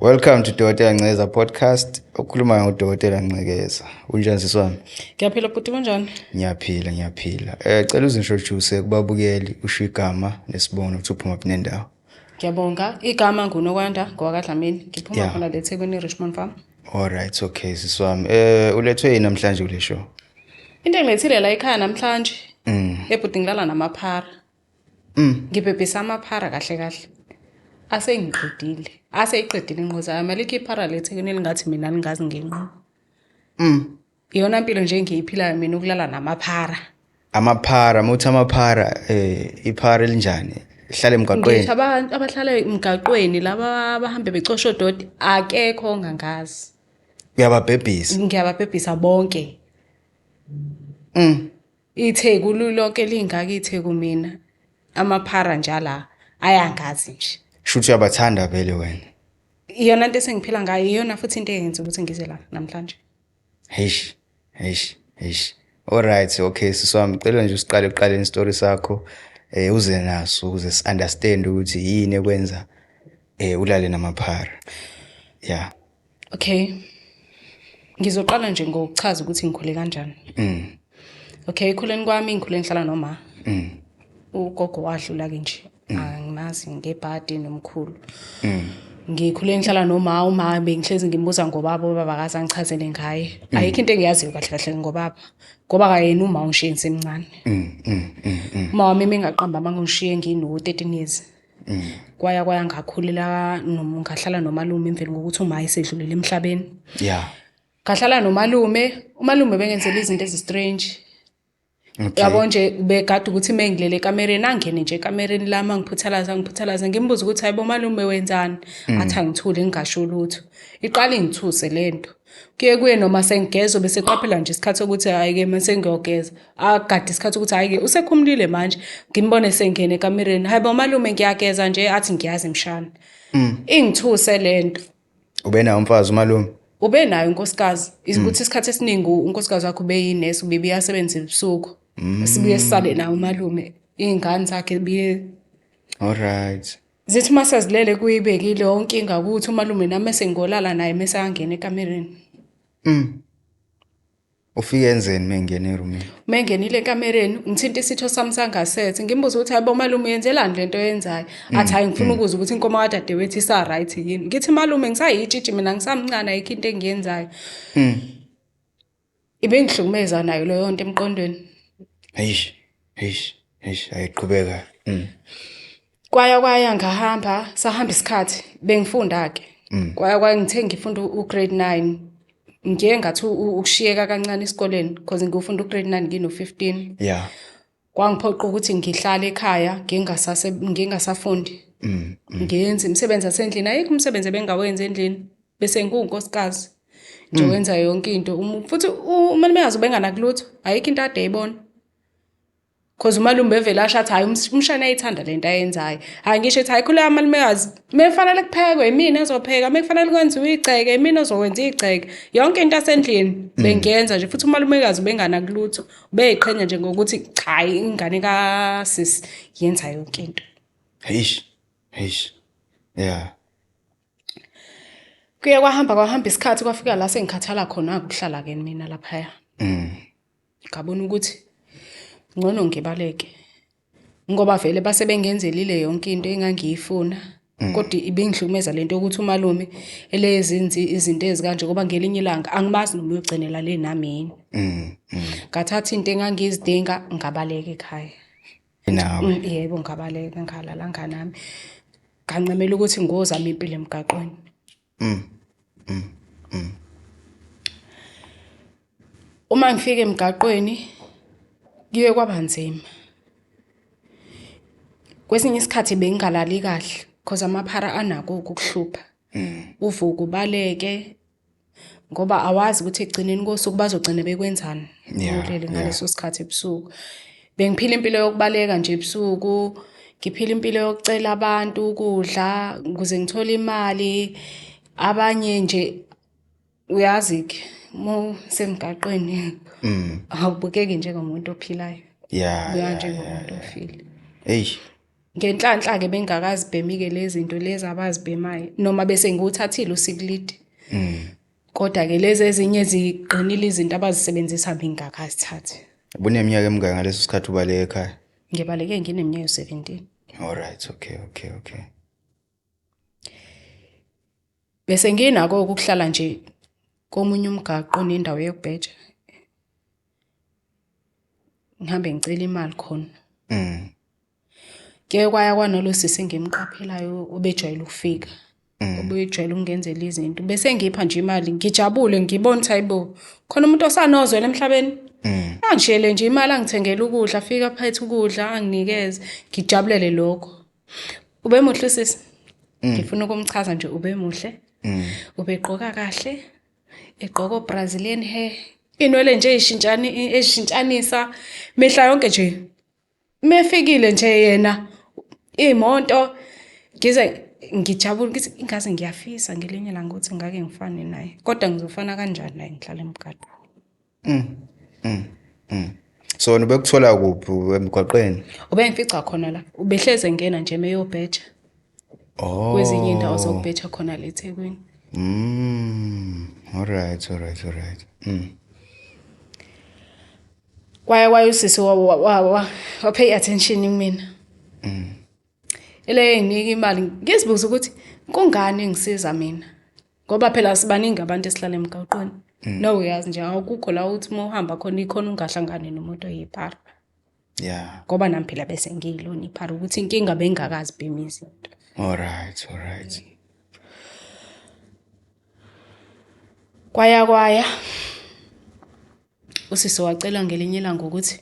Welcome to Dokotela Ncekeza podcast. Okhulumayo nguDokotela Ncekeza. Unjani sisi wami? Ngiyaphila bhuti, kunjani? Ngiyaphila, ngiyaphila. Cela uzintroduce kubabukeli, usho igama nesibongo ukuthi uphuma phi nendawo. Ngiyabonga. Igama nguNokwanda ngowakaDlamini. Ngiphuma khona le eThekwini, Richmond Farm. All right, okay sisi wami. Ulethwe yini namhlanje kule show? Into engilethile la ekhaya namhlanje. Ebhuti, ngilala namaphara. Ngibhebhisa amaphara kahle kahle. Asengiqedile. Aseyiqedile inqoza yami. Alikho iphara le eThekwini elingathi mina lingazi ngenqo. Iyona mpilo nje engiyiphilayo mina, ukulala namaphara. Amaphara, mawuthi amaphara, iphara elinjani? Hlala emgwaqweni. Ngisho abantu abahlala emgaqweni laba abahambe becosha odoti, akekho ongangazi. Uyababhebhisa. Ngiyababhebhisa bonke. Itheku lonke lingaka itheku mina. Amaphara njala ayangazi nje. Shuthi uyabathanda vele wena. Iyona into esengiphila ngayo, iyona futhi into eyenza ukuthi ngize la namhlanje. Heish, heish, heish. All right, okay sisi wami, cela nje usiqale uqale story sakho uze naso ukuze si understand ukuthi yini ekwenza ulale namaphara. Yeah. Okay. Ngizoqala nje ngokuchaza ukuthi ngikhule kanjani. Okay, ekhuleni kwami ngikhule ngihlala noma. Ugogo wadlula ke nje. Angimazi ngebhadi nomkhulu. Ngikhule ngihlala noma, uma bengihlezi ngimbuza ngobaba, ubaba akaze angichazele ngaye. Ayikho into engiyaziyo kahle kahle ngobaba. Ngoba kayena uma ungishiye ngisemncane. Uma wami mengaqamba amanga ungishiye ngino 13 years. Kwaya kwaya ngakhulela noma ngahlala nomalume emveni kokuthi uma esedlulile emhlabeni. Ngahlala nomalume, umalume bengenzela izinto ezi-strange. Yabo nje, begada ukuthi uma ngilele ekamereni angene nje ekamereni lami, angiphuthalaze, angiphuthalaze, ngimbuze ukuthi, "Hayibo malume, wenzani?" Athi angithule, ngingasho lutho. Iqale ingithuse lento. Kuye kuye noma sengigeza bese qaphela nje isikhathi sokuthi hhayi-ke mase ngiyogeza. Agade isikhathi ukuthi hhayi-ke usekhumulile manje, ngimbone sengena ekamereni. "Hayibo malume, ngiyageza nje." Athi, "Ngiyazi mshana." Ingithuse lento. Ube nawo umfazi umalume? Ube nayo unkosikazi. Ukuthi isikhathi esiningi unkosikazi wakhe ubeyinesi, ubebuye asebenze ebusuku. Sibuye sisale naye umalume. Iy'ngane zakhe buye All right. zithi uma sezilele kuyibekile yonke inkinga ukuthi umalume nami mese ngolala naye mese angena ekamereni. Ufike enzeni mengena erumini? Uma engenile ekamereni ngithinta isitho sami sangasese, ngimbuze ukuthi, "Hayibo malume, uyenzelani lento oyenzayo?" Athi, "Hayi, ngifuna ukuzwa ukuthi inkomo kadadewethu isa-right yini." Ngithi, "Malume, ngisayitshitshi mina, ngisamncane, ayikho into engiyenzayo." Ibengihlukumeza nayo leyo nto emqondweni. Eish, eish, eish, ayiqhubeka. Kwaya kwaya ngahamba, sahamba isikhathi bengifunda-ke. Kwaya kwaya ngithe ngifunda u-grade 9. Ngiye ngathi ukushiyeka kancane esikoleni because ngifunda u-grade 9 ngino-15. Kwangiphoqa ukuthi ngihlale ekhaya ngingasase ngingasafundi. Ngenze imisebenzi yasendlini, ayikho imisebenzi ebengawenzi endlini. Bese ngiwunkosikazi. Nje wenza yonke into. Futhi umalumekazi ubenganaki lutho, ayikho into ade eyibona. Cause umalume evele asho athi, "Hhayi, umshana ayithanda lento ayenzayo." Hhayi, ngisho ethi, "Hhayi, khuleka malumekazi, mekufanele kuphekwe imina ezopheka, mekufanele kwenziwe igceke imina ozokwenza igceke." Yonke into asendlini bengiyenza nje, futhi umalumekazi ubenganaki lutho. Ubeyiqhenya nje ngokuthi cha, ingane kasisi yenza yonke into. Eish, eish. Yeah. Kuye kwahamba kwahamba isikhathi, kwafika la sengikhathala khona ukuhlala-ke mina laphaya. Ngabona ukuthi ngcono ngibaleke. Ngoba vele base bengenzelile yonke into engangiyifuna. Kodwa ibingihlukumeza lento yokuthi umalume elezinzi izinto ezikanje, ngoba ngelinye ilanga angimazi noma uyogcinela le nami yini. Ngathatha into engangizidinga, ngabaleka ekhaya. Nawe. Yebo, ngabaleka, ngalalanga nami. Ngancamela ukuthi ngozama impilo emgaqweni. Uma ngifika emgaqweni kuye kwaba nzima. Kwesinye isikhathi bengingalali kahle because amaphara anako ukukuhlupha. Uvuke ubaleke ngoba awazi ukuthi ekugcineni kosuku bazogcina bekwenzani ulele ngaleso sikhathi ebusuku. Bengiphila impilo yokubaleka nje ebusuku, ngiphila impilo yokucela abantu ukudla ukuze ngithole imali. Abanye nje uyazi-ke uma usemgaqweni awubukeki njengomuntu ophilayo. Ubukeka njengomuntu ofile. Eish. Ngenhlanhla-ke bengingakazibhemi-ke lezi zinto lezi abazibhemayo noma bese ngiwuthathile usikilidi. Kodwa-ke lezi ezinye ziqinile izinto abazisebenzisa bengingakazithathi. Ubuneminyaka emingaki ngaleso sikhathi ubaleka ekhaya? Ngibaleke ngineminyaka ewu-17. All right, okay, okay, okay. Bese nginako ukuhlala nje komunye umgaqo onendawo yokubheja. Ngihambe ngicela imali khona. Kuye kwaya kwanalo sisi engimqaphelayo obejwayele ukufika. Obejwayele ukungenzela izinto. Bese ngipha nje imali ngijabule ngibona ukuthi hayibo khona umuntu osanozwela emhlabeni. Angishiyele nje imali angithengele ukudla, afike aphethe ukudla anginikeze, ngijabulele lokho. Ubemuhle usisi. Ngifuna ukumchaza nje ubemuhle. Ubegqoka kahle, egqoka o-Brazilian hair, inwele nje eyishintshani eshintshanisa mihla yonke nje. Mefikile nje yena iy'moto ngize ngijabule ngithi ingaze ngiyafisa ngelinye ilanga ukuthi ngake ngifane naye, kodwa ngizofana kanjani naye ngihlala emgaqweni. So wena ubekuthola kuphi emgwaqeni? Ubengifica khona la, ubehleze engena nje meyobheja. Oh. Kwezinye iy'ndawo zokubheja khona la eThekwini. All right, all right, all right. Kwaya kwaya usisi wa pay attention kumina. Ele nginika imali ngizibuza ukuthi kungani ngisiza mina? Ngoba phela sibaningi abantu esihlala emgaqweni. No uyazi nje awukho la uthi uma uhamba khona ikhona ungahlangani nomuntu oyipara. Yeah. Ngoba nami phela bese ngiyilona iphara ukuthi inkinga bengingakazi bhemi izinto. All right, all right. Kwaya kwaya usisi wacela ngelinye ilanga ukuthi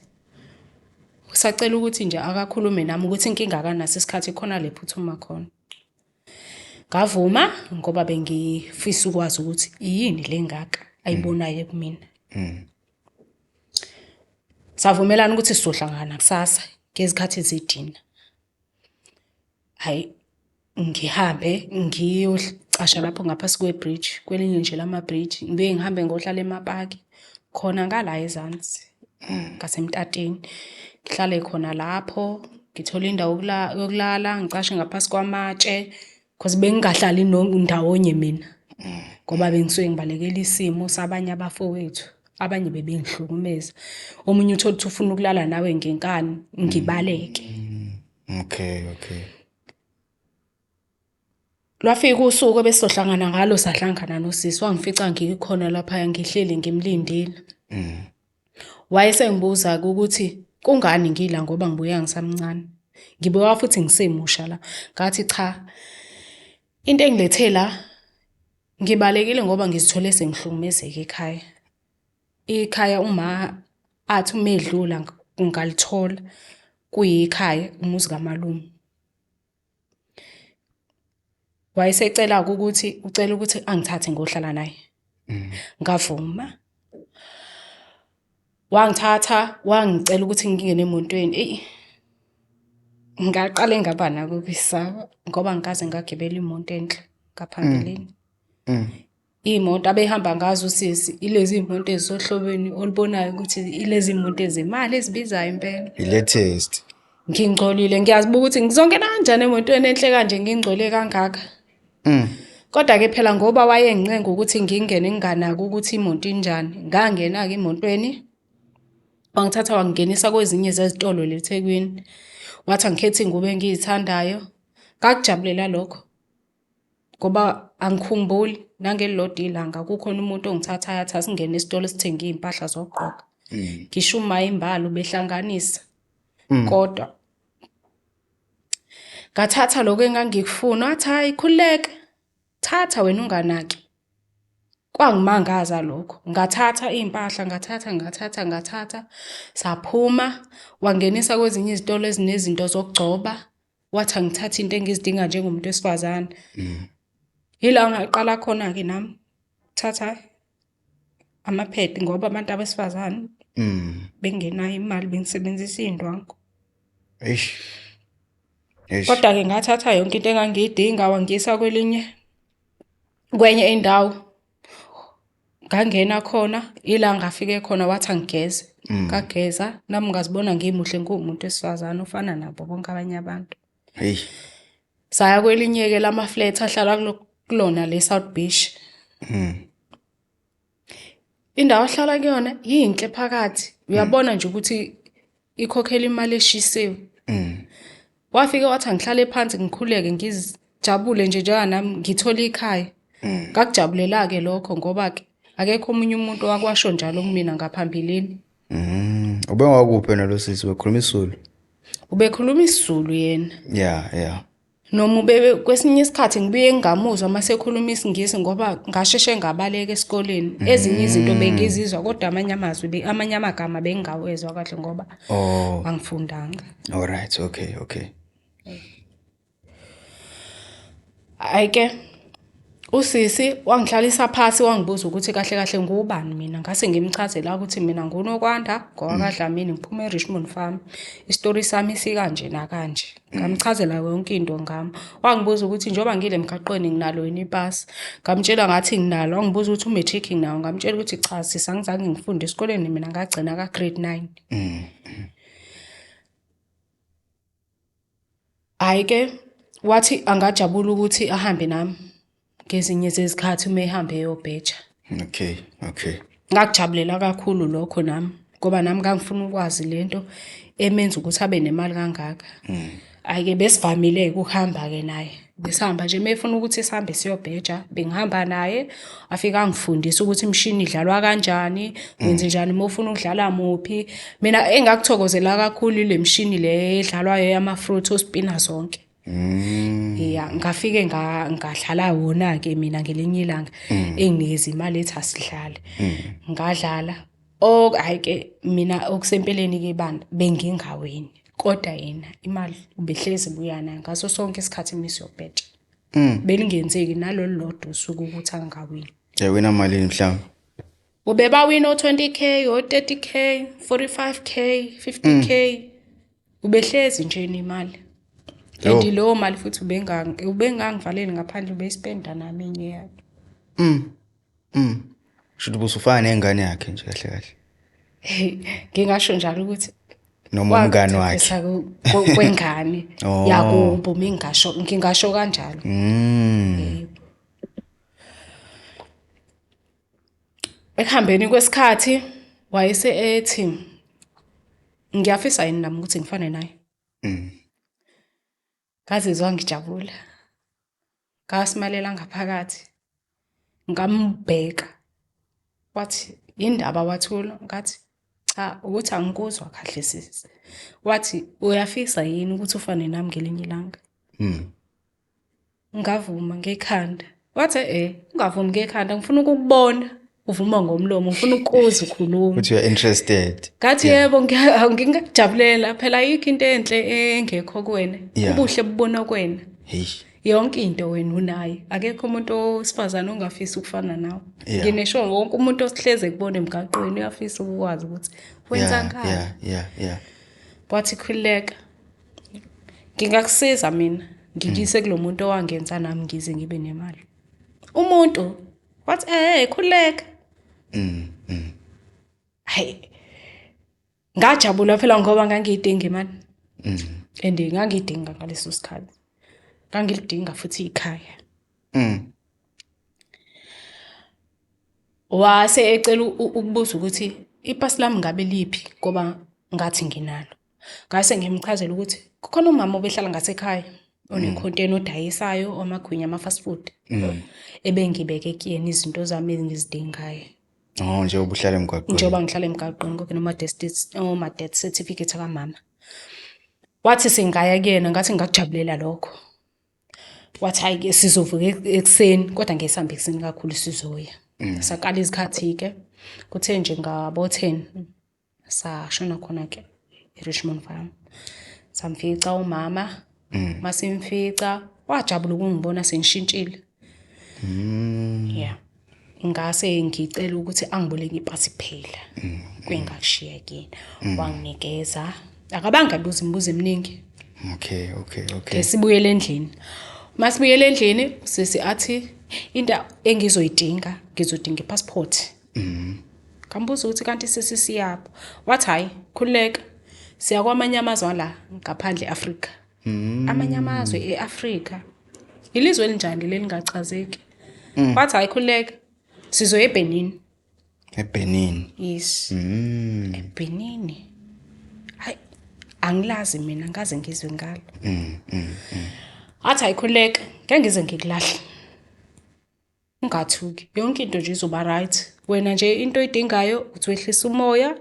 usacela ukuthi nje akakhulume nami ukuthi inkinga akanaso isikhathi khona le phuthuma khona. Ngavuma ngoba bengifisa ukwazi ukuthi yini le ngaka ayibonayo kumina. Savumelana ukuthi sizohlangana kusasa ngezikhathi zedina. Hhayi ngihambe ngiyocasha lapho ngaphasi kwe-bridge, kwelinye nje lama-bridge. Ngibuye ngihambe ngohlala emapaki khona ngala ezansi ngasemtateni. Ngihlale khona lapho, ngithole indawo yokulala, ngicashe ngaphasi kwamatshe cause bengingahlali ndawonye mina ngoba bengisuke ngibalekela isimo sabanye abafowethu. Abanye bebengihlukumeza. Omunye uthole ukuthi ufuna ukulala nawe ngenkani, ngibaleke. Okay, okay. Lwafika usuku ebesizohlangana ngalo sahlangana nosisi wangifica ngikhona laphaya ngihleli ngimlindile. Wayesengibuza-ke ukuthi kungani ngila ngoba ngibuya ngisamncane. Ngibuya futhi ngisemusha la. Ngathi cha, into engilethe la ngibalekile ngoba ngizithole sengihlukumezeka ekhaya. Ikhaya uma athi uma edlula ngalithola kuyikhaya umuzi kamalume. Wayesecela-ke ukuthi ucela ukuthi angithathe ngohlala naye. Ngavuma. Wangithatha wangicela ukuthi ngingene emotweni. Eyi ngaqale ngaba nako ukwesaba ngoba angikaze ngagibela imoto enhle ngaphambilini. Iy'moto abehamba ngazo usisi ilezi iy'moto ezisohlobeni olubonayo ukuthi ilezi iy'moto ezemali ezibizayo impela. I-latest. Ngingcolile ngiyazibuka ukuthi ngizongena kanjani emotweni enhle kanje ngingcole kangaka. Kodwa-ke phela ngoba wayengincenga ukuthi ngingene nginganaki ukuthi imoto injani, ngangena-ke emotweni. Wangithatha wangingenisa kwezinye zezitolo la eThekwini. Wathi angikhethe iy'ngubo engiy'thandayo. Ngakujabulela lokho ngoba angikhumbuli nangelilodwa ilanga kukhona umuntu ongithathayo athi asingene esitolo sithenge iy'mpahla zokugqoka. Ngisho uma imbala ubehlanganisa kodwa ngathatha lokho engangikufuna wathi hhayi khululeka, thatha wena unganaki. Kwangimangaza lokho. Ngathatha iy'mpahla ngathatha ngathatha ngathatha saphuma wangenisa kwezinye izitolo ezinezinto zokugcoba. Wathi angithathe into engizidinga njengomuntu wesifazane. Yila ngaqala khona-ke nami ukuthatha amaphedi ngoba abantu abesifazane bengenayo imali bengisebenzisa iy'ndwangu. Eish. Eish. Kodwa-ke ngathatha yonke into engangiyidinga wangiyisa kwelinye kwenye indawo. Ngangena khona ila ngafike khona wathi angigeze. Ngageza nami ngazibona ngimuhle ngiwumuntu wesifazane ofana nabo bonke abanye abantu. Hey. Saya kwelinye-ke lama-flat ahlala kulona le South Beach. Indawo ahlala kuyona yinhle phakathi. Uyabona nje ukuthi ikhokhela imali eshisiwe. Wafike wathi angihlale phansi ngikhuleke ngijabule nje njenganami ngithole ikhaya. Ngakujabulela-ke lokho ngoba-ke akekho omunye umuntu owakwasho njalo kumina ngaphambilini. Ubengwakuphi yena lo sisi, ubekhuluma isiZulu? Ubekhuluma isiZulu yena. Yeah, yeah. Noma ube kwesinye isikhathi ngibuye ngingamuzwa uma sekhuluma isiNgisi ngoba ngasheshe ngabaleka esikoleni. Ezinye izinto bengizizwa kodwa amanye amazwi, amanye amagama bengingawezwa kahle ngoba angifundanga. All right, okay, okay. Hhayi-ke usisi wangihlalisa phasi wangibuza ukuthi kahle kahle ngubani mina, ngase ngimchazela ukuthi mina nguNokwanda ngowakaDlamini ngiphuma e-Richmond Farm, isitori sami sikanje nakanje. Ngamchazela yonke into ngami. Wangibuza ukuthi njengoba ngile emgaqweni nginalo yini ipasi, ngamtshela ngathi nginalo. Wangibuza ukuthi u-matric nginawo, ngamtshela ukuthi cha sisi angizange ngifunde esikoleni mina ngagcina ka-grade 9. Hhayi-ke wathi angajabula ukuthi ahambe nami ngezinye zezikhathi uma ehambe eyobheja. Okay, okay. Ngakujabulela kakhulu lokho nami ngoba nami ngangifuna ukwazi lento emenza ukuthi abe nemali kangaka. Hhayi-ke besivamile-ke ukuhamba-ke naye. Besihamba nje uma efuna ukuthi sihambe siyobheja, bengihamba naye afike angifundise ukuthi imishini idlalwa kanjani, wenzenjani uma ufuna ukudlala muphi. Mina engakuthokozela kakhulu ile mishini le edlalwayo yama-fruit ospina zonke. Ya, ngafike ngadlala wona-ke mina ngelinye ilanga enginikeza imali ethi asidlale. Ngadlala. Oh hhayi-ke mina okusempeleni-ke bandla bengingawini kodwa yena imali ubehlezi ebuya nayo ngaso sonke isikhathi uma siyobheja. Belingenzeki nalolu lodwa usuku ukuthi angawini. Yawina malini mhlawumbe? Ubebawina o-20K, o-30K, 45K, 50K. Ubehlezi nje nemali. And leyo mali futhi ubengangivaleli ngaphandle, ubeyispenda nami enye yakhe. Shuthi ubusufana nengane yakhe nje kahle kahle. Ngingasho njalo ukuthi noma umngane wakhe kwengane yakubo, ngingasho kanjalo. Ekuhambeni kwesikhathi wayese ethi ngiyafisa yini nami ukuthi ngifane naye. Ngazizwa ngijabula. Ngasimalela ngaphakathi. Ngambheka. Wathi indaba wathula, ngathi cha ukuthi angikuzwa kahle sisi. Wathi uyafisa yini ukuthi ufane nami ngelinye ilanga? Ngavuma ngekhanda. Wathi ungavumi ngekhanda, ngifuna ukukubona uvuma ngomlomo, ngifuna ukuzwa ukhuluma. Uthi you are interested. Ngathi yebo, ngingakujabulela phela ayikho into enhle engekho kuwena. Ubuhle bubona kuwena. Hey. Yonke into wena unayo. Akekho umuntu owesifazane ongafisi ukufana nawe. Nginesho wonke umuntu osihleze kubona emgaqweni uyafisa ukwazi ukuthi wenza ngani. Yeah. Wathi khululeka. Ngingakusiza mina ngikise kulo muntu owangenza nami ngize ngibe nemali. Umuntu wathi khululeka. Hayi. Ngajabula phela ngoba ngangiyidinga imali. And ngangiyidinga ngaleso sikhathi. Ngangilidinga futhi ikhaya. Wase ecela ukubuza ukuthi ipasi lami ngabe liphi ngoba ngathi nginalo. Ngase ngimchazela ukuthi kukhona umama obehlala ngasekhaya onekhonteni odayisayo amagwinya ama-fast food. Ebengibeke kuyena izinto zami engizidingayo. Oh, njengoba uhlala emgwaqweni. Njengoba ngihlala emgwaqweni konke noma death certificate kamama. Wathi singaya kuyena, ngathi ngingakujabulela lokho. Wathi hayi-ke sizovuka ekuseni kodwa ngeke sihambe ekuseni kakhulu sizoya. Saqala izikhathi-ke kuthe nje ngabo 10 sashona khona-ke e-Richmond Farm. Samfica umama, masimfica wajabula ukungibona sengishintshile. Yeah. Ngase ngicela ukuthi angiboleke ipasi kuphela. Kwengakushiya kuyena. Wanginikeza. Akabange abuza imibuzo eminingi. Okay. Sibuyele endlini. Masibuyele endlini sisi athi into engizoyidinga, ngizodinga ipassport. Ngambuza ukuthi kanti sisi siyaphi. Wathi hayi, khululeka. Siya kwamanye amazwe la ngaphandle eAfrika. Amanye amazwe e-Afrika. Ilizwe elinjani lelingachazeki? Wathi hayi khululeka, sizoya eBenin. EBenin. Yes. EBenin. Hayi, angilazi mina, ngaze ngizwe ngalo. Athi ayikhululeka, ngeke ngize ngikulahle. Ungathuki, yonke into nje izoba right. Wena nje into oyidingayo ukuthi wehlise umoya,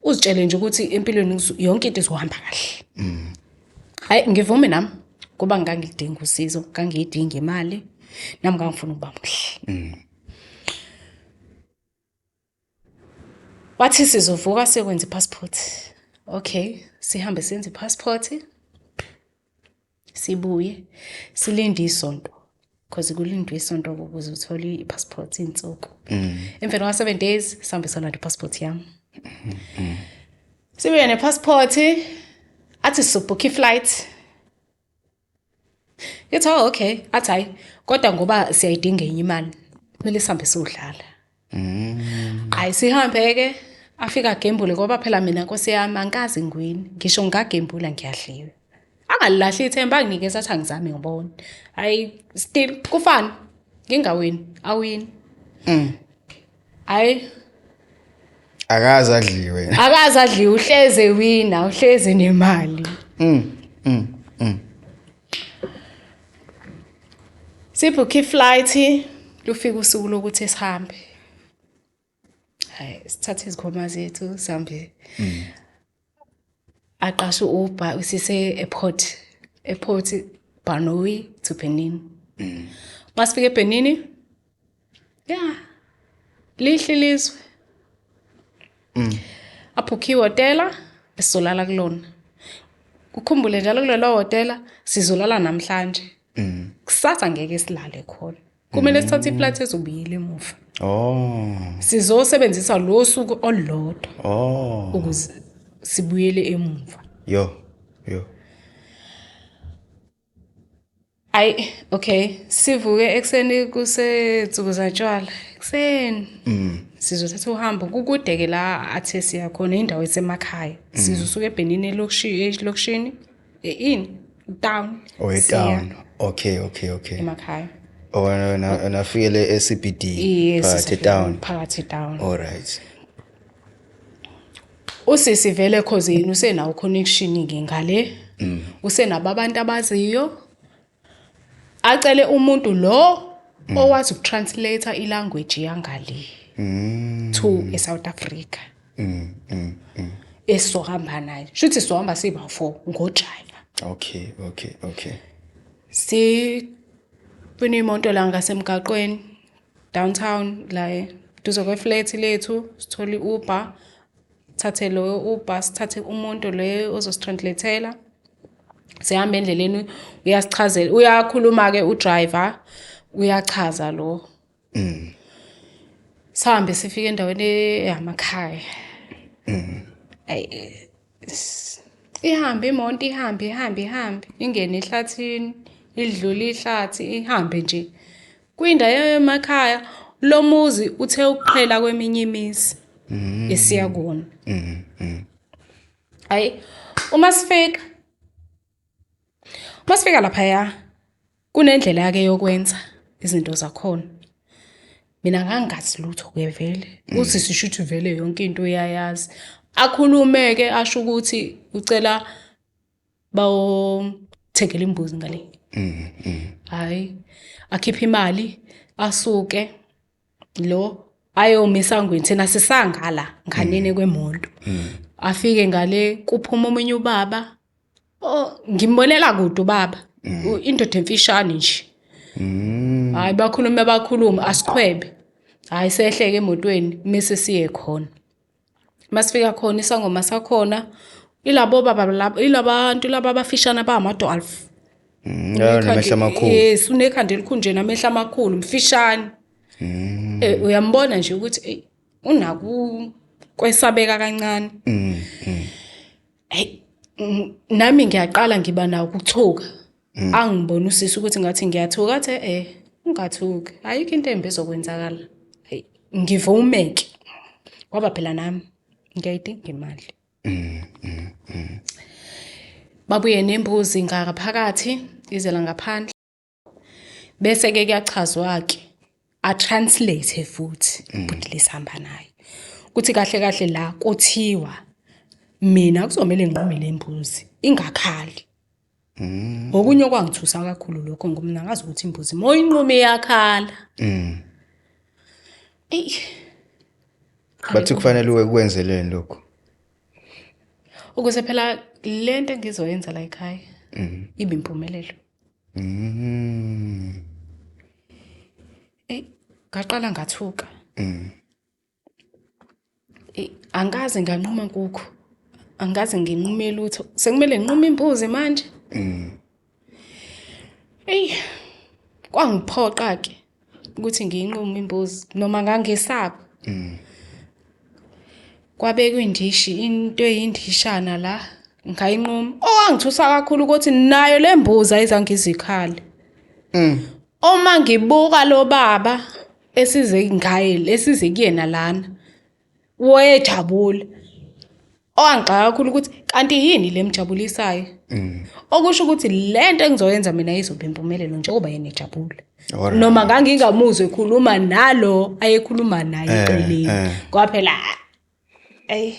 uzitshele nje ukuthi empilweni yonke into izohamba kahle. Hayi, ngivume nami kuba ngangidinga usizo, ngangiyidinga imali, nami ngangifuna ukuba muhle. Wathi sizovuka sekwenza i-passport. Okay, sihambe senze i-passport. Sibuye silinde isonto, because kulindwe isonto ukuze uthole i-passport insuku. Emveni kwa 7 days sihambe solanda i-passport yami. Sibuye ne-passport, athi sizobhukha i-flight. Ngithi oh okay, athi hayi kodwa ngoba siyayidinga enye imali kumele sihambe siyodlala. Hayi sihambe ke, afika agembule ngoba phela mina nkosi yami angikaze ngwini, ngisho ngingagembula ngiyadliwa. Angalilahli ithemba, anginikeza athi angizame ngibone. Hayi still kufana ngingawini, awini. Hayi Akaze adliwe. Akaze adliwe, uhleze wina, uhleze nemali. Sibhukhe i-flight, lufika usuku lokuthi sihambe. Hayi sithathe izikhwama zethu sihambe. Aqashe u-Uber usise airport, airport Banoi to Benin. Masifika eBenin, yeah, lihle ilizwe. Abhukhe ihhotela esizolala kulona. Ukhumbule njalo kulelo hhotela sizolala namhlanje. Kusasa ngeke silale khona. Kumele sithathe i-flight ezobuyela emuva. Sizosebenzisa lo suku olulodwa ukuze sibuyele emuva. Yo, yo. Ayi, okay, sivuke ekuseni kusensuku zatshwala. Ekuseni. Sizothatha uhambo kukude ke la athe siya khona, indawo esemakhaya. Sizosuka eBenin elokishini, ini town. Oh, e-town. Okay. Emakhaya. Oh, na nafikele e-CBD. Yes, phakathi sifike e-town. Phakathi town. All right. Usisi vele cause yena usenawo connection ke ngale. Usenabo abantu abaziyo. Acele umuntu lo owazi ukutranslate ilanguage yangale to eSouth Africa. Esizohamba naye. Shuthi sizohamba siba 4 ngojiva. Okay. Si funa imoto la ngasemgaqweni downtown la duze kweflat lethu, sithola iUber, thathe loyo Uber, sithathe umuntu lo ozositranslateela. Sihamba endleleni, uyasichazela, uyakhuluma ke udriver, uyachaza lo. Sihambe sifike endaweni yamakhaya. Ayi ihambe imoto, ihambe ihambe ihambe ingene ehlathini, idlule ihlathi, ihambe nje kwindawo emakhaya. Lo muzi uthe ukuqhela kweminye imizi esiya kuwona. Hayi uma sifika laphaya kunendlela yake yokwenza izinto zakhona. Mina ngangazi lutho ke vele, uthi sisho ukuthi vele yonke into uyayazi. Akhulume ke asho ukuthi ucela bawothengela imbuzi ngale. Hayi akhiphe imali, asuke lo ayomisa esangweni, thina sisangala nganene kwemoto. Afike ngale kuphuma omunye ubaba. Oh, ngimbonela kude ubaba. Indoda emfishane nje. Hayi bakhulume bakhulume, asiqhwebe. Hayi sehleke emotweni mise siye khona. Masifika khona isangoma sakhona ilabo baba labo, ilabantu laba abafishane abama-dwarf. Namehlo amakhulu. Yes, unekhanda elikhulu nje namehlo amakhulu, mfishane. Uyambona nje ukuthi unaku kwesabeka kancane. Hey, nami ngiyaqala ngiba nawo ukuthuka. Angibona usisi ukuthi ngathi ngiyathuka, athi ungathuki. Ayikho into embi ezokwenzakala. Hey, ngivumeke. Ngoba phela nami ngiyayidinga imali. Babuye nembuzi ngaphakathi izela ngaphandle. Bese ke kuyachazwa ke a translate futhi ubhuti lesihamba naye. Kuthi kahle kahle la kuthiwa mina kuzomele nginqume lembuzi ingakhali. Okunye okwangithusa kakhulu lokho ngoba mina ngazi ukuthi imbuzi uma uyinqume iyakhala. Eyi. Bathi kufanele uwe kwenzeleni lokho? Ukuze phela lento engizoyenza la ekhaya ibe impumelelo. Eyi, ngaqala ngathuka. Eyi, angikaze nganquma nkukhu. Angikaze nginqume lutho. Sekumele nginqume imbuzi manje. Eyi, kwangiphoqa-ke ukuthi ngiyinqume imbuzi noma ngangesaba. Kwabekwa indishi, into eyindishana la, ngayinquma. Okwangithusa kakhulu ukuthi nayo le mbuzi ayizange izikhale. Uma ngibuka lo baba esize ngaye, esize kuyena lana, wayejabula. Owangixaka kakhulu ukuthi kanti yini le mjabulisayo. Okusho ukuthi lento engizoyenza mina izoba impumelelo njengoba yena ejabula. Noma ngangingamuzwe ekhuluma nalo ayekhuluma naye eceleni. Ngoba phela eyi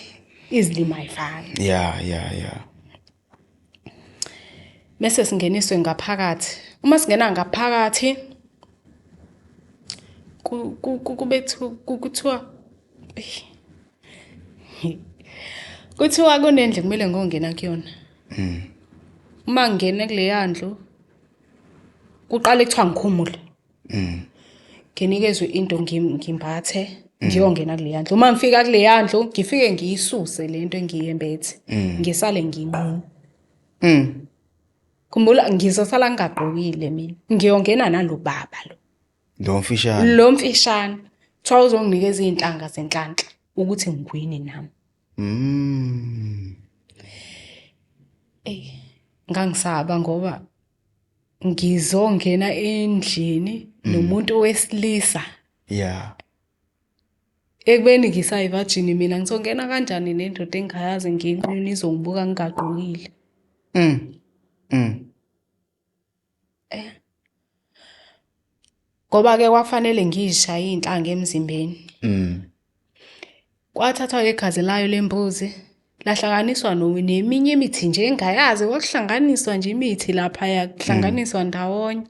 izilimi ayifani. Yeah. Bese singeniswe ngaphakathi. Uma singena ngaphakathi kube kuthiwa kuthiwa kunendlu kumele ngongena kuyona. Uma ngingena kuleya ndlu kuqale kuthiwa ngikhumule. Nginikezwe into ngimbathe ngiyongena kuleya ndlu. Uma ngifika kuleya ndlu ngifike ngiyisuse lento engiyembethe. Ngisale nginqunu. Khumbula ngizosala ngingagqokile mina. Ngiyongena nalo baba lo. Lo mfishane. Lo mfishane. Kuthiwa uzonginikeza iy'nhlanga zenhlanhla ukuthi ngiwine nami. Eyi, ngangisaba ngoba ngizongena endlini nomuntu wesilisa. Ekubeni ngisayivajini mina ngizongena kanjani nendoda engingayazi nginqunu izongibuka ngingagqokile. Ngoba-ke kwakufanele ngiyishaye iy'nhlanga emzimbeni. Kwathathwa-ke igazi layo lembuzi lahlanganiswa neminye imithi nje engingayazi, kwakuhlanganiswa nje imithi laphaya, kuhlanganiswa ndawonye.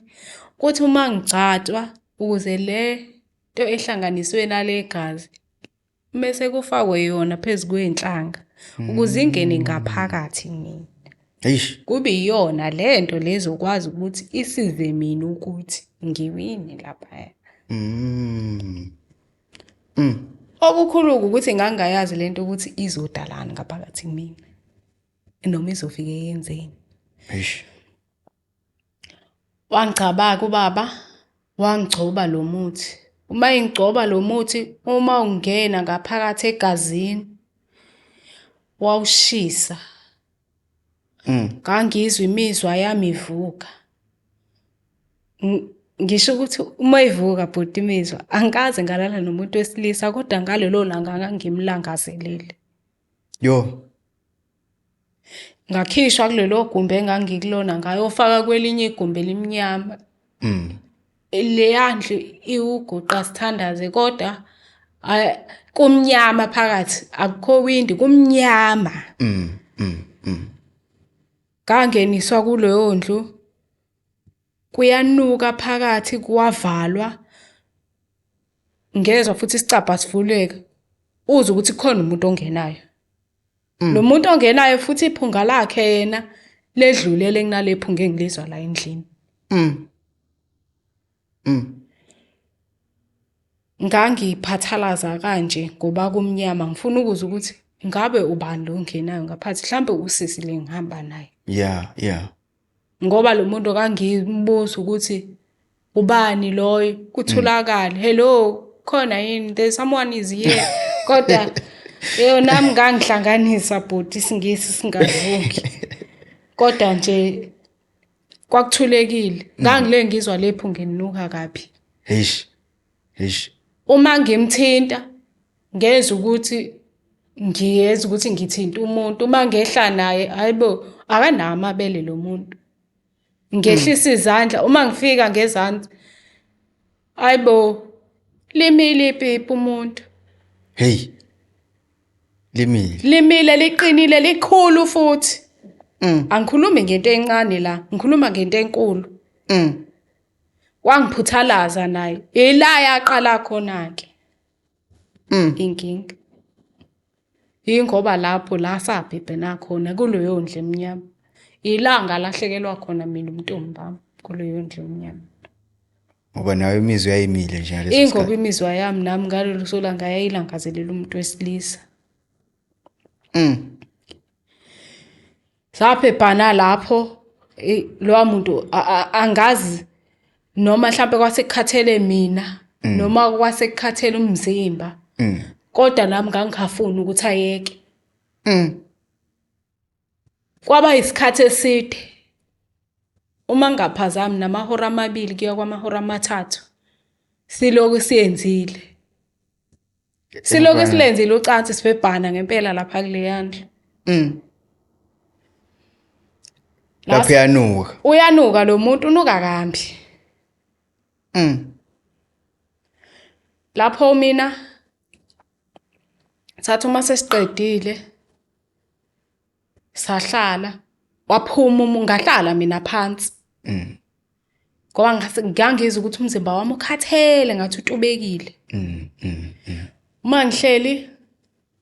Kuthi uma ngigcatshwa ukuze le nto ehlanganiswe nale gazi mese kufakwe yona phezu kwey'nhlanga ukuze ingene ngaphakathi kumina. Eish. Kube iyona le nto le ezokwazi ukuthi isize mina ukuthi ngiwine laphaya. Okukhulu-ke ukuthi ngangingayazi le nto ukuthi izodalani ngaphakathi kumina noma izofike yenzeni. Eish. Wangigcaba-ke ubaba, wangigcoba lo muthi. Uma engigcoba lo muthi, uma ungena ngaphakathi egazini, wawushisa. Ngangizwa imizwa yami ivuka. Ngisho ukuthi uma ivuka bhuti imizwa, angikaze ngalala nomuntu wesilisa kodwa ngalelo langa ngangimlangazelele. Yo. Ngakhishwa kulelo gumbi engangikulona ngayofaka kwelinye igumbi elimnyama. Leya ndlu iwuguqa sithandaze kodwa kumnyama phakathi, akukho windi, kumnyama. Ngangeniswa kuleyo ndlu, kuyanuka phakathi, kuyavalwa. Ngezwa futhi isicabha sivuleka, uzwe ukuthi kukhona umuntu ongenayo. Lo muntu ongenayo futhi iphunga lakhe yena ledlulele kunale phunga engilizwa la endlini. Ngangiphathalaza kanje ngoba kumnyama, ngifuna ukuzwa ukuthi ngabe ubani lo ongenayo ngaphathi, mhlampe usisi le ngihamba naye. Yeah. Ngoba lo muntu kangimbuza ukuthi ubani loyo, kuthulakale, hello, khona yini, there's someone is here. Kodwa yebo nami ngangihlanganisa bhuti isiNgisi singavuki. Kodwa nje kwakuthulekile. Ngangile ngizwa lephu nginuka kabi. Eish. Eish. Uma ngimthinta ngezwa ukuthi ngiyeza ukuthi ngithinta umuntu, uma ngehla naye hayibo Akanawo amabele lo muntu. Ngehlisa izandla uma ngifika ngezansi. Hayibo, limile ipipi umuntu. Hey. Limile. Limile, liqinile, likhulu futhi. Angikhulumi ngento encane la, ngikhuluma ngento enkulu. Wangiphuthalaza naye. Ila yaqala khona ke. Inkinga. Yingoba lapho la sabhebhena khona kuleyo ndlu emnyama. Ila ngalahlekelwa khona mina ubuntombi bami kuleyo ndlu emnyama. Ngoba nawe imizwa yayimile nje ngaleso Ingoba sikhathi. imizwa yami nami ngalelo solanga yayilangazelela umuntu wesilisa. Sabhebhana lapho, lowa muntu angazi noma mhlampe kwase kukhathele mina noma kwase kukhathele umzimba. Kodwa nami ngangingafuni ukuthi ayeke. Kwaba isikhathi eside. Uma ngingaphazami namahora 2 kuya kwamahora 3 siloku siyenzile. Siloku silenzile ucansi sibhebhana ngempela lapha kuleya ndlu. Lapho uyanuka. Uyanuka lo muntu, unuka kambi. Lapho mina thatha uma sesiqedile sahlala, waphuma ngahlala mina phansi. Ngoba ngangizwa ukuthi umzimba wami ukhathele, ngathi utubekile. Uma ngihleli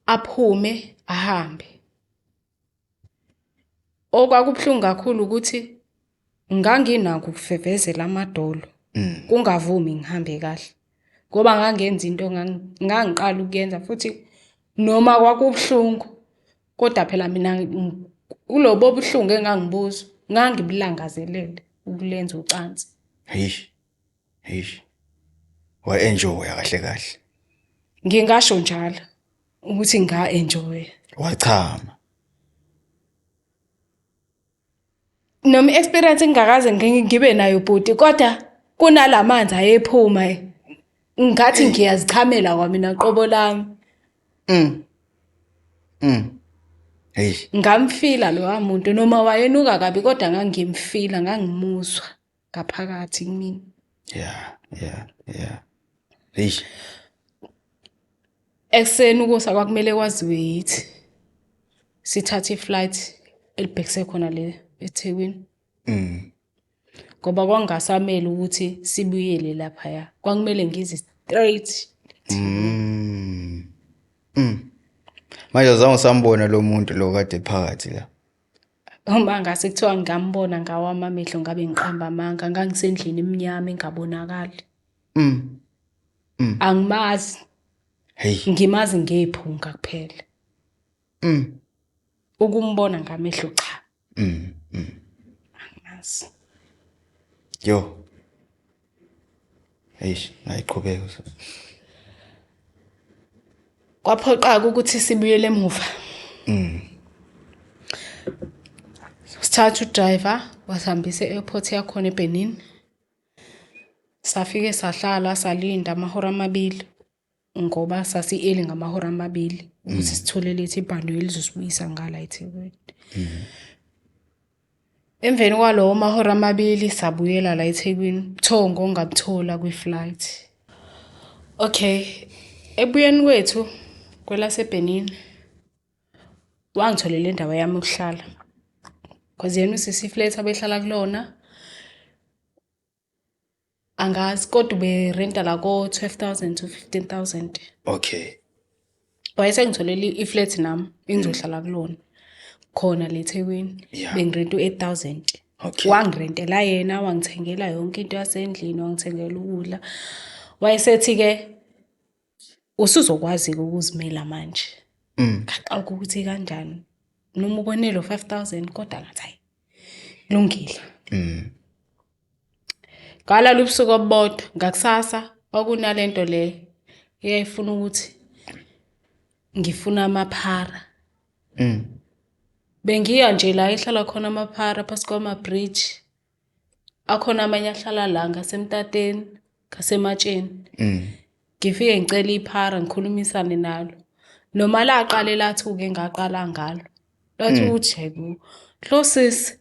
aphume ahambe. Okwakubuhlungu kakhulu ukuthi nganginakho ukuvevezela amadolo. Kungavumi ngihambe kahle. Ngoba ngangenza into ngangiqala ukuyenza futhi noma kwakubuhlungu, kodwa phela mina kulobo buhlungu engangibuzwa ngangibulangazelele ukulenza ucansi. Eish. Eish. Wa-enjoya kahle kahle. Ngingasho njalo ukuthi nga-enjoya. Wachama. Noma i-experience engingakaze ngibe nayo bhuti, kodwa kunalamanzi ayephuma ngathi ngiyazichamela kwamina qobo lami. Hey. Ngamfila lowa muntu noma wayenuka kabi, kodwa ngangimfila, ngangimuzwa ngaphakathi kumina. Yeah. Hey. Ekuseni ukusa kwakumele kwaziwe yithi. Sithathe iflight elibhekise khona le eThekwini. Ngoba kwangasamele ukuthi sibuyele laphaya. Kwakumele ngize straight. Manje azange usambona lo muntu lo kade phakathi la. Uma ngase kuthiwa ngingambona ngawami amehlo ngabe ngiqamba amanga, ngangisendlini emnyama engabonakali. Angimazi. Hey. Ngimazi ngephunga kuphela. Ukumbona ngamehlo cha. Angimazi. Yo. Eish, ayiqhubeka. Kwaphoqa ukuthi sibuyele emuva. Sithatha udriver wasihambisa e-airport yakhona eBenin. Safike sahlala salinda amahora 2 ngoba sasi-early ngamahora 2 ukuthi sithole lethi ibhanoyi elizosibuyisa ngala eThekwini. Emveni kwalowo mahora 2 sabuyela la eThekwini, buthongo ongabuthola kwi-flight. Okay, ebuyeni kwethu kwelaseBenin wangitholela indawo yami yokuhlala. Cause yena usisi flat abehlala kulona angazi, kodwa uberenta la ko 12,000 to 15,000. Okay. Wayesengitholela i-flat nami engizohlala kulona khona le eThekwini. Bengirenta u-8,000. Okay. Wangirentela yena, wangithengela yonke into yasendlini, wangithengela ukudla. Wayesethi ke usuzokwazi ukuzimela manje. Ngaxoxa ukuthi kanjani. Noma ubone lo 5,000 kodwa ngathi hayi lungile. Ngalala ubusuku obubodwa, ngakusasa kwakunalento le eyayifuna ukuthi ngifuna amaphara. Bengiya nje la ehlala khona amaphara phasi kwama-bridge. Akhona amanye ahlala la ngasemtateni, ngasematsheni. Ngifike ngicela iphara ngikhulumisane nalo. Noma laqale lathuke ngaqala ngalo. Lathi ukuthi hayibo, Lo sisi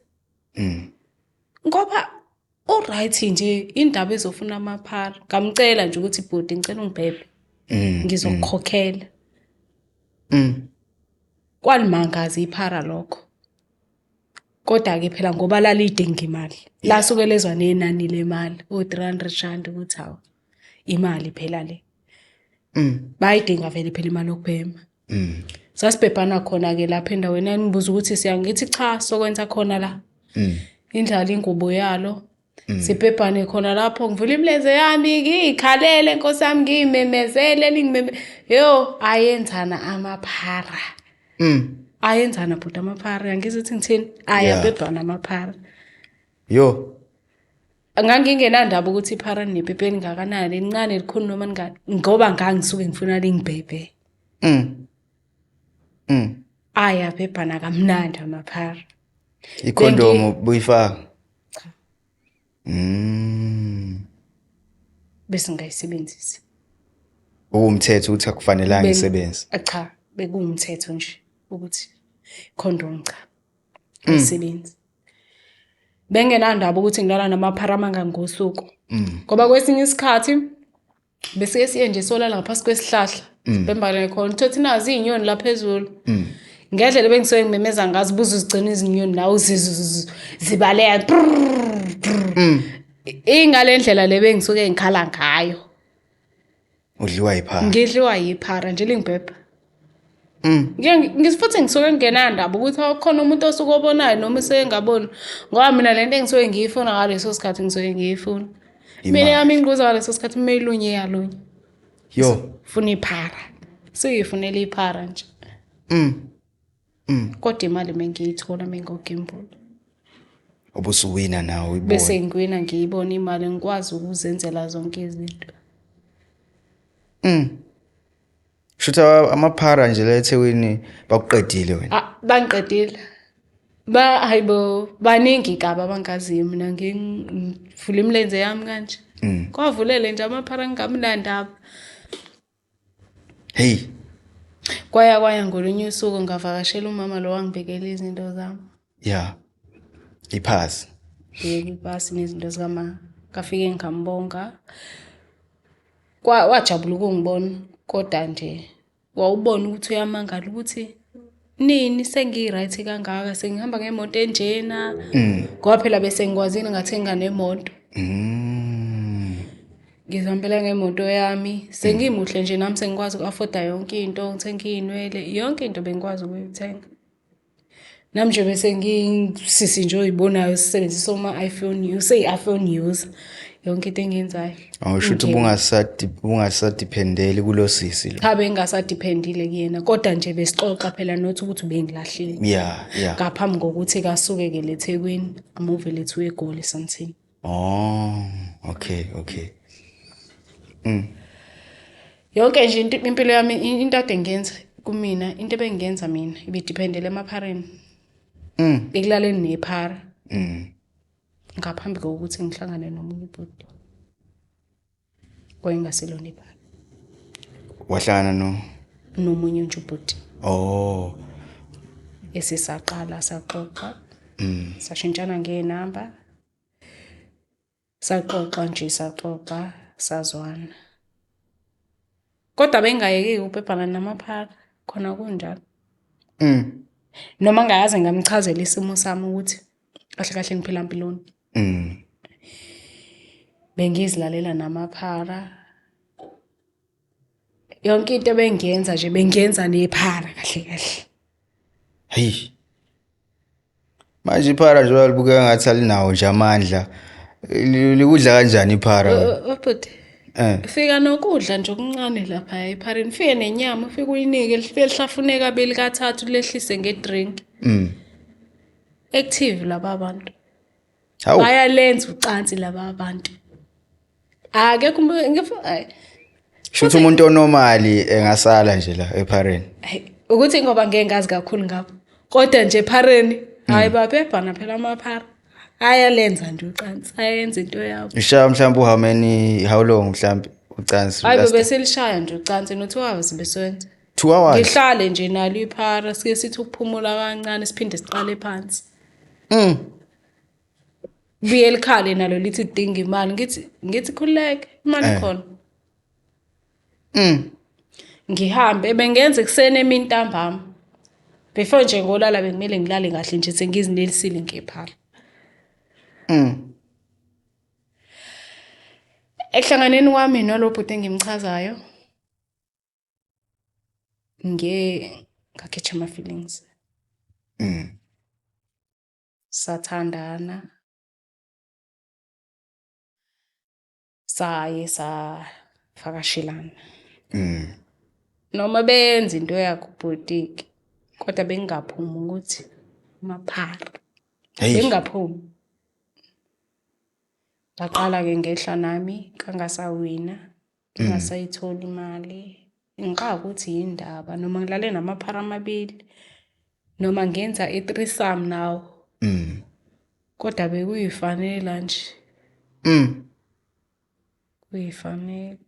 ngoba u-right nje, indaba ezofuna amaphara. Ngamcela nje ukuthi bhuti ngicela ungibhebhe, ngizokukhokhela. Kwalimangaza iphara lokho, kodwa-ke phela ngoba lalidinga imali, lasuke lezwa nenani lemali o-300 rand ukuthi hawu, imali phela le. Bayidinga vele phela imali yokubhema. Sasibhebhana khona-ke lapha endaweni. Yangibuza ukuthi siyangithi cha, sokwenza khona la, indlala ingubo yalo, sibhebhane khona lapho, ngivula imilenze yami, ngiyikhalele nkosi yami, ngiyimemezele, lingimeme yo. Ayenzana amaphara. Ayenzana bhuti amaphara, angizi ukuthi ngithini, ayabhebhana amaphara. Yo. Ngangingenandaba ukuthi iphara linepipi elingakanani, lincane, likhulu noma lingani, ngoba ngangisuke ngifuna lingibhebhe. Ayabhebhana kamnandi amaphara. Ikhondomu buyifaka? Cha. Bese ngayisebenzisi. Uwumthetho ukuthi akufanelanga isebenze? Cha, bekuwumthetho nje ukuthi condom cha, ayisebenzi. Bengenandaba ukuthi ngilala namaphara amangaki ngosuku, ngoba kwesinye isikhathi besike siye nje solala ngaphasi kwesihlahla, sibhembane khona, uthothi nazi iy'nyoni la phezulu. Ngendlela ebengisuke ngimemeza ngazo, buze uzigcina izinyoni nawe uzizwe zibaleka ingale ndlela le bengisuke ngikhala ngayo. Udliwa yiphara? Ngidliwa yiphara nje, lingibhebha. Futhi ngisuke ngingenandaba ukuthi khona umuntu osuke obonayo noma usengaboni, ngoba mina lento engisuke ngiyifuna ngaleso sikhathi ngisuke ngiyifuna mina. Imali. Yami ingquza ngaleso sikhathi uma ilunye iyalunye. Yo. Funa iphara, suyifunela iphara nje. Kodwa imali mengiyithola mengogembula, Ubusuwina nawe uyibona. Bese ngiwina, ngiyibona imali, ngikwazi ukuzenzela zonke izinto. Shutha amaphara nje la eThekwini bakuqedile wena. Ah, bangiqedile ba, hayibo, baningi kabi abangaziyo. Mina ngivula imilenze yami kanje, kwavulele nje amaphara, ngingamnandaba. Hey. Kwaya kwaya, ngolunye usuku ngavakashela umama lo wangibekela izinto zami. Yeah. Iphasi. Yebo, ipasi nezinto zikama. Ngafike ngambonga. Wajabula ukungibona, kodwa nje wawubona ukuthi uyamangala ukuthi nini sengiyi-right kangaka, sengihamba ngemoto enjena, ngoba phela bese ngikwazile ngathenga nemoto. Ngizihambela ngemoto yami, sengimuhle nje nami, sengikwazi uku-afforda yonke into, ngithenga iy'nwele, yonke into bengikwazi ukuyithenga. Nami nje bese ngisisi nje oyibonayo sisebenzisa oma-iPhone, useyi-iPhone user, yonke into engiyenzayo. Awusho ukuthi ubungasadependeli kulo sisi lo. Cha, bengingasadependile kuyena, kodwa nje besixoxa phela, not ukuthi ubengilahlile. Ngaphambi kokuthi kasuke-ke le Thekwini, amuve lethu eGoli something. Oh, okay. Yonke nje into impilo yami, into ade ngiyenza kumina, into ebengiyenza mina ibidependele emaphareni. Ekulaleni nephara. Ngaphambi kokuthi ngihlangane nomunye ubhuti owayengaselona iphara. Wahlangana no Nomunye nje ubhuti. Oh. Esisaqala saxoxa. Sashintshana ngenamba. Saxoxa nje, saxoxa, sazwana. Kodwa bengayeki ukubhebhana namaphara khona kunjalo. Noma ngaze ngamchazela isimo sami ukuthi kahle kahle ngiphila mpiloni. Bengizilalela namaphara. Yonke into ebengiyenza nje bengiyenza nephara kahle kahle. Hey. Manje iphara nje libukeka ngathi alinawo nje amandla. Likudla kanjani iphara? Ubhuti. Eh. Fika nokudla nje okuncane lapha ephareni, fike nenyama, ufike uyinike, lifike lihlafune kabili kathathu, lehlise ngedrink. Active laba bantu. Hawu. Bayalenza ucansi laba bantu. Akekho umuntu. Shuthi umuntu onormali engasala nje la ephareni. Hayi, ukuthi ngoba ngeke ngazi kakhulu ngapho. Kodwa nje ephareni, hayi, babebhana phela amaphara. Ayalenza nje ucansi, ayenza into yabo. Ishaya mhlawumbe how many, how long mhlawumbe ucansi? Hayi, beselishaya nje ucansi no 2 hours besenza. 2 hours. Ngihlale nje nalo iphara, sike sithi ukuphumula kancane, siphinde siqale phansi. Buye likhale nalo lithi dinga imali, ngithi khululeke, imali ikhona. Ngihambe bengenza ekuseni emini ntambama. Before nje ngolala bekumele ngilale kahle nje sengizinelisile ngephara. Ekuhlanganeni kwami nalo bhuti engimchazayo ngiye ngakhetha ama-feelings. Sathandana. Saye safakashelana. Noma beyenza into yakho ubhuti-ke, kodwa bengingaphumi ukuthi amaphara. Bengingaphumi. Ngaqala-ke ngehla nami kangasawina, ngingasayitholi imali. Ngiqala ukuthi yindaba noma ngilale namaphara amabili noma ngenza i-threesome nawo. Kodwa bekuyifanela nje. Kuyifanele.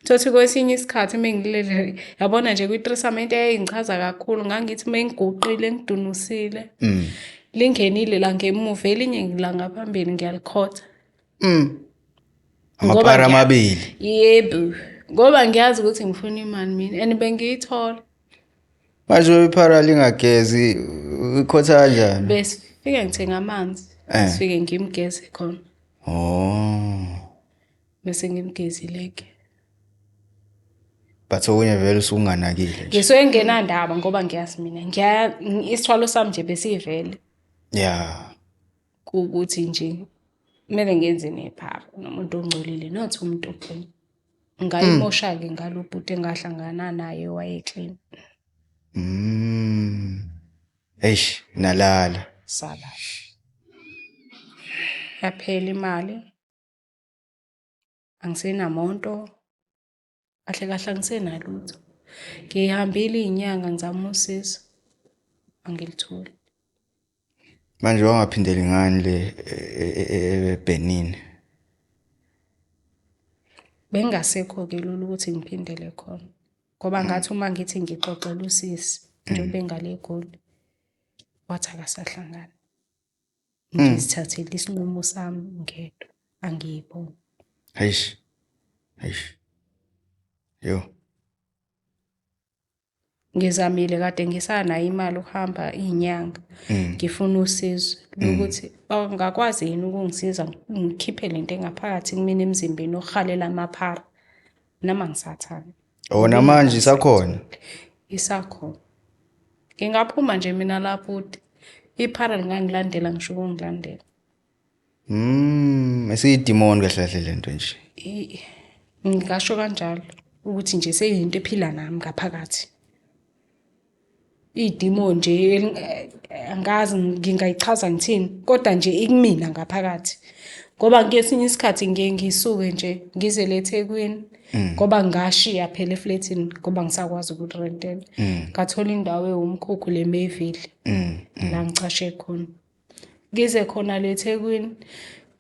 Thothi kwesinye isikhathi uma ngilele, yabona nje kwi-threesome into eyayingichaza kakhulu, ngangithi uma ngiguqile ngidunusile, lingenile la ngemuva, elinye la ngaphambili ngiyalikhotha. Amaphara amabili. Yebo. Ngoba ngiyazi ukuthi ngifuna imali mina and bengiyithola. Manje iphara lingagezi ikhotha kanjani? Besifike ngithenga amanzi, sifike ngimgeze khona. Oh. Bese ngimgezile ke. But okunye vele usunganakile nje. Ngisuke ngingenandaba ngoba ngiyazi mina, isithwalo sami nje besivele. Yeah. Kuwukuthi nje kumele ngenze nephara nomuntu ongcolile, not umuntu oclean. Ngayimosha-ke ngalo bhuti engahlangana naye waye-clean. Eish, nalala. Sala. Yaphela imali. Angisenamonto. Kahle kahle angisenalutho. Ngihambile iy'nyanga ngizama usizo. Angilitholi. Manje wangaphindeli ngani le eBenin? Bengasekho-ke lula ukuthi ngiphindele khona. Ngoba ngathi uma ngithi ngixoxela usisi njengoba engale eGoli, wathi akasahlangani. Ngizithathele isinqumo sami ngedwa, angiyiboni. Eish. Eish. Yo. Ngizamile kade ngisanayo imali ukuhamba iy'nyanga. Ngifuna usizo lokuthi bangakwazi yini ukungisiza ngikhiphe lento engaphakathi kumina emzimbeni okuhalela amaphara. Noma ngisathanda. Oh, namanje isakhona? Isakhona. Ngingaphuma nje mina lapho iphara lingangilandela ngisho ukungilandela. Esiyidimoni kahle kahle lento nje. Ngingasho kanjalo ukuthi nje seyinto ephila nami ngaphakathi. Idimoni nje angazi ngingayichaza ngithini, kodwa nje ikumina ngaphakathi. Ngoba ngesinye isikhathi ngiye ngisuke nje ngize le eThekwini ngoba ngashiya phela efletini ngoba ngisakwazi ukurentela. Ngathola indawo ewumkhukhu le Mayville la ngicashe khona. Ngize khona le eThekwini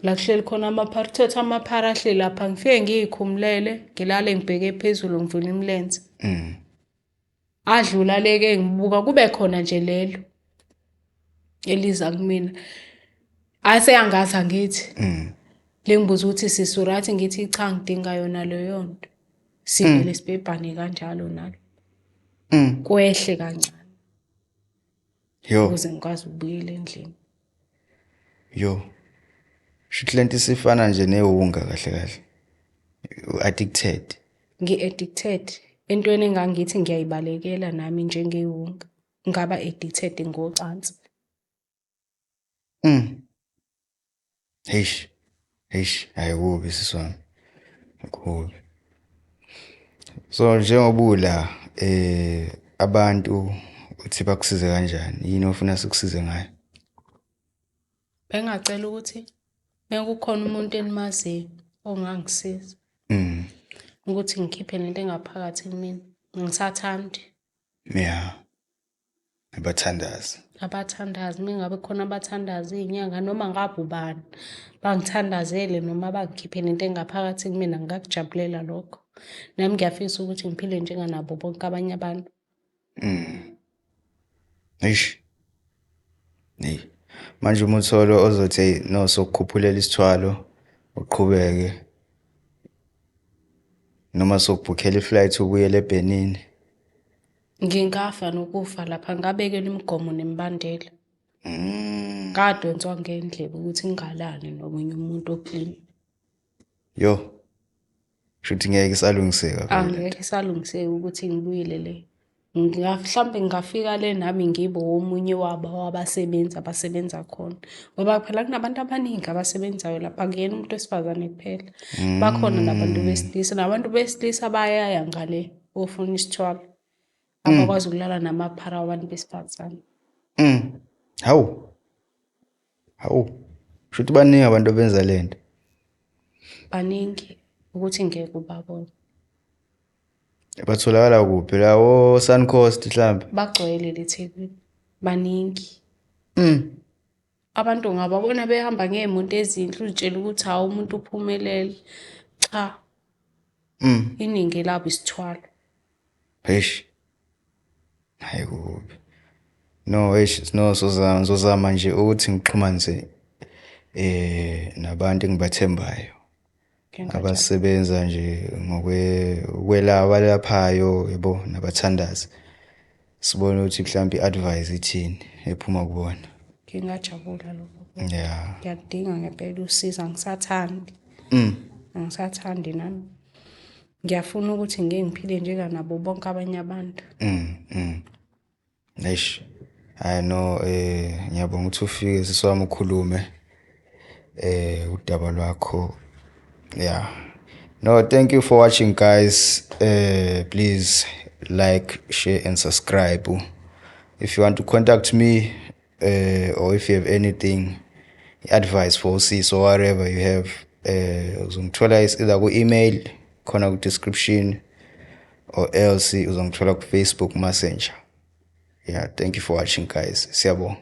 la kuhleli khona amaphara, uthathe amaphara ahleli lapha, ngifike ngiyikhumulele, ngilale ngibheke phezulu ngivule imilenze. Adlula leke ngibuka kube khona nje lelo eliza kumina. Aseyangazi angithi. Lengibuza ukuthi sisi right, ngithi cha ngidinga yona leyo nto. Sivele sibhebhane kanjalo nalo. Kwehle kancane. Yo. Ukuze ngikwazi ukubuyela endlini. Yo. Shuthi lento isifana nje newunga kahle kahle. Addicted. Ngi-addicted entweni engangithi ngiyayibalekela nami njengewunga. Ngaba addicted ngocansi. Eish. Eish, ayikubi sisi wami. Kubi. So njengoba ula abantu uthi bakusize kanjani? Yini ofuna sikusize ngayo? Bengacela ukuthi mekukhona umuntu enimaziyo ongangisiza. Ukuthi ngikhiphe lento engaphakathi kumina. Ngisathandi. Yeah. Abathandazi. Abathandazi, mengabe khona abathandazi iy'nyanga noma ngabe ubani, bangithandazele noma bangikhiphe lento engaphakathi kumina, ngingakujabulela lokho. Nami ngiyafisa ukuthi ngiphile njenganabo bonke abanye abantu. Eish. Hey. Manje uma utholo ozothi, hey no, sokukhuphulela isithwalo, uqhubeke, noma sokubhukhela i-flight ubuyele eBenin. Ngingafa nokufa lapha, ngabekelwa imigomo nemibandela. Ngadonswa ngendlebe ukuthi ngingalali nomunye umuntu o-clean. Yo. Shuthi ngeke isalungiseka vele lento. Angeke isalungiseka ukuthi ngibuyele le. Mhlampe ngingafika le nami ngibe omunye wabo wabasebenzi abasebenza khona. Ngoba phela kunabantu abaningi abasebenzayo lapha, akuyena umuntu wesifazane kuphela. Bakhona nabantu besilisa, nabantu besilisa bayaya ngale ofuna isithwalo. Abakwazi ukulala namaphara wabantu besifazane. Hawu. Hawu. Shuthi baningi abantu abenza lento. Baningi ukuthi ngeke ubabone. Batholakala kuphi la o Suncoast mhlambe? Bagcwele leThekwini. Baningi. Abantu ungababona behamba ngey'moto ezinhle uzitshela ukuthi hawu, umuntu uphumelele. Cha. Iningi labo isithwalo. Eish. Hayi, kubi. No, eish, no, sozama, ngizozama nje ukuthi ngixhumanise nabantu engibathembayo. Abasebenza nje ngokwe abalaphayo yabo, nabathandazi. Sibone ukuthi mhlawumbe i-advice ithini ephuma kubona. Ngingajabula lokho. Yeah. Ngiyakudinga ngempela usizo, angisathandi. Angisathandi nami. Ngiyafuna ukuthi ngike ngiphile njenganabo bonke abanye abantu. Eish. Hayi no, ngiyabonga ukuthi ufike, sisi wami, ukhulume udaba lwakho. Yeah. No, thank you for watching, guys. Please like, share and subscribe. If you want to contact me or if you have anything, advice for sis or whatever you have, uzongithola is either ku email khona ku description or else uzongithola ku Facebook Messenger. Yeah, thank you for watching, guys. Siyabonga.